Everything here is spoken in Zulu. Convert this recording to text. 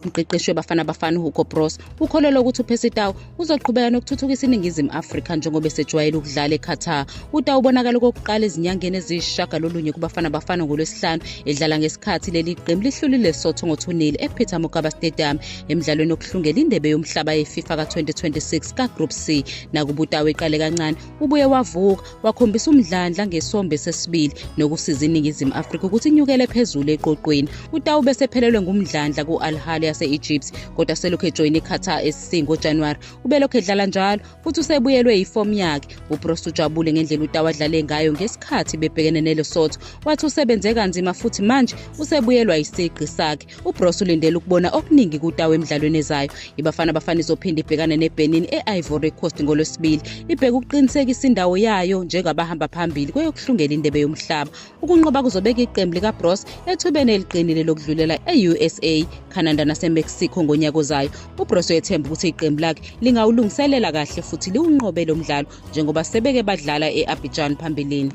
Umqeqeshi weBafana Bafana uHugo Broos ukholelwa ukuthi uPercy Tau uzoqhubeka nokuthuthukisa iNingizimu Afrika njengoba esejwayele ukudlala eQatar. UTau ubonakala okokuqala ezinyangeni eziyisishiyagalolunye kuBafana Bafana ngoLwesihlanu edlala ngesikhathi leli qembu lihlulile iLesotho ngo-2-0 ePeter Mokaba Stadium emdlalweni wokuhlungela indebe yomhlaba yeFIFA ka-2026 ka-Group C. Nakuba uTau eqale kancane, ubuye wavuka wakhombisa umdlandla ngesombe sesibili nokusiza iNingizimu Afrika ukuthi inyukele phezulu eqoqweni. UTau besephelelwe ngumdlandla ku-Al Ahly yase-Egypt kodwa selokhu ejoyine iQatar SC ngoJanuwari ubelokhu edlala njalo futhi usebuyelwe yifomu yakhe. UBroos ujabule ngendlela uTau adlale ngayo ngesikhathi bebhekene neLesotho wathi usebenze kanzima futhi manje usebuyelwa yisigqi sakhe. UBroos ulindele ukubona okuningi kuTau emidlalweni ezayo. IBafana Bafana izophinde ibhekane neBenin e-Ivory Coast ngoLwesibili. Ibheke ukuqinisekisa indawo yayo njengabahamba phambili kweyokuhlungela indebe yomhlaba. Ukunqoba kuzobeka iqembu likaBroos ethubeni eliqinile lokudlulela e-USA, Canada naseMexico ngonyaka ozayo. UBroos uyethemba ukuthi iqembu lakhe lingawulungiselela kahle futhi liwunqobe lo mdlalo njengoba sebeke badlala e-Abidjan phambilini.